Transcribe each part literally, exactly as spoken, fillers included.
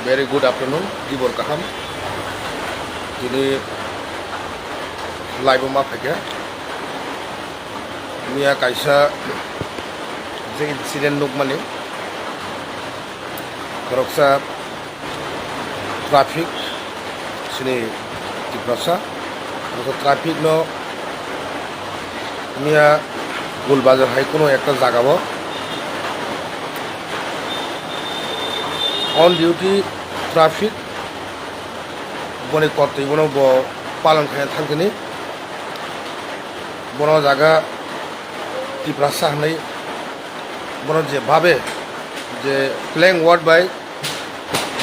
Very good afternoon, dibor kaham. Tini live-o ma phaikha. Miya kaisa je incident nukmani. Khoroksa traffic sini Tiprasa. Traffic no miya Gul Bazar hai kuno ekta jaga o on duty traffic boni kottwi bono bo palon khaina thangkini. Bono jaga Tiprasa hinwi bono je babe je slang word bai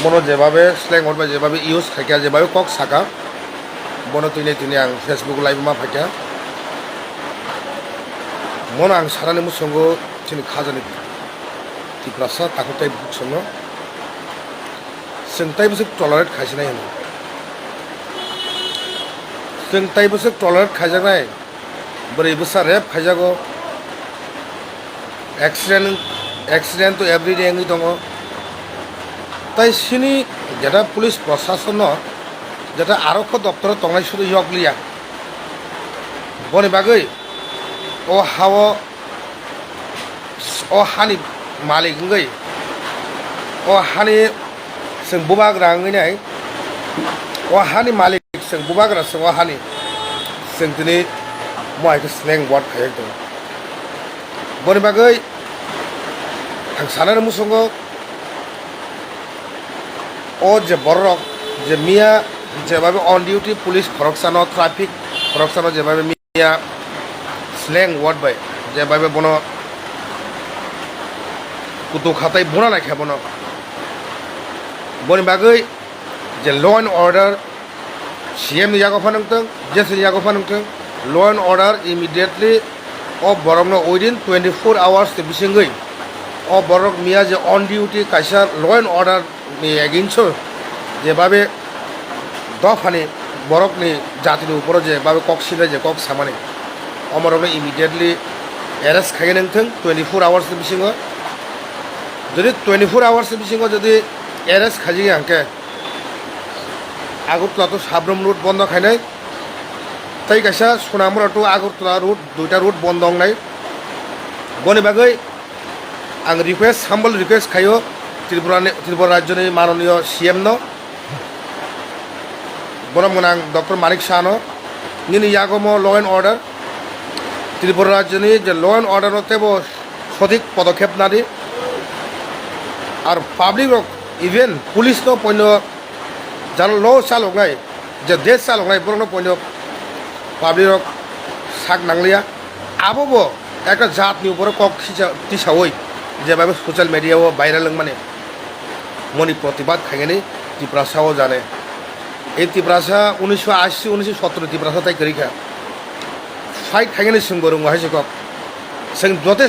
bono jebabe slang word bai jebabe use khaikha, jebabe kok saka, bono tini tini ang Facebook live ma phaikha. Mono ang sanani muchungo chini khajani Tiprasa takhuk tei bukhuk songno chwng tei bwswk tolerate khaisinai hwnwi. Chwng tei bwswk tolerate khaijaknai. Bwrwi bwsa rape khaijago, accident, accident to everyday wngwi tongo. Tai sini jeta police prosason no jeta arokho doptoro tongnai sudu yokliya. Boni bagwi o hao o hani malik wngwi o hani chwng bubagra wngwi nai, o hani malik chwng bubagra chwng o hani chwng tini mo hai khe slang word khaiwi tongo. Boni bagwi ang sanani muchungo o je borok je miya jebabe on duty police khoroksano traffic khoroksano jebabe miya slang word bai jebabe bono kutuk hatai buna naikha bono. Boni bagwi je law and order C M ni yago phanang tong, je sini yago phanang tong, law and order immediately o borokno within twenty four hours ni bisingwi o borok miya je on duty kaisa law and order ni against o jebabe dophani borokni jatini uporo jebabe kok sinai je kok samani omorokno immediately arrest khaiwi nang thung twenty four hours ni bisingo. Jodi twenty four hours ni bisingo jodi arrest khaijak ya hwnkhe Agartala to Sabrum road bondo khainai, tei kaisa Sonamura to Agartala road, duita road bondo wngnai. Boni bagwi ang request, humble request khaio Tripura ni, Tripura rajyoni manoniyo C M no, borok mwnang Doctor Manik Saha no, nini yagomo law and order, Tripura rajyoni je law and order no teibo sothik podokhep nadi. Ar public rok, even police no poino jaro law chaloknai, je desh chaloknai borokno poino public rok sak nangliya. Abobo ekta jatni upore kok tisa-, tisawi jebabe social media o viral wngmani moni protibad khaigani Tiprasa o jane. Ei Tiprasa unisho ashi, unisho sotro Tiprasa tai kwrwi kha. Fight khaigani chwngbo rwngo hai se kok. Chwng joto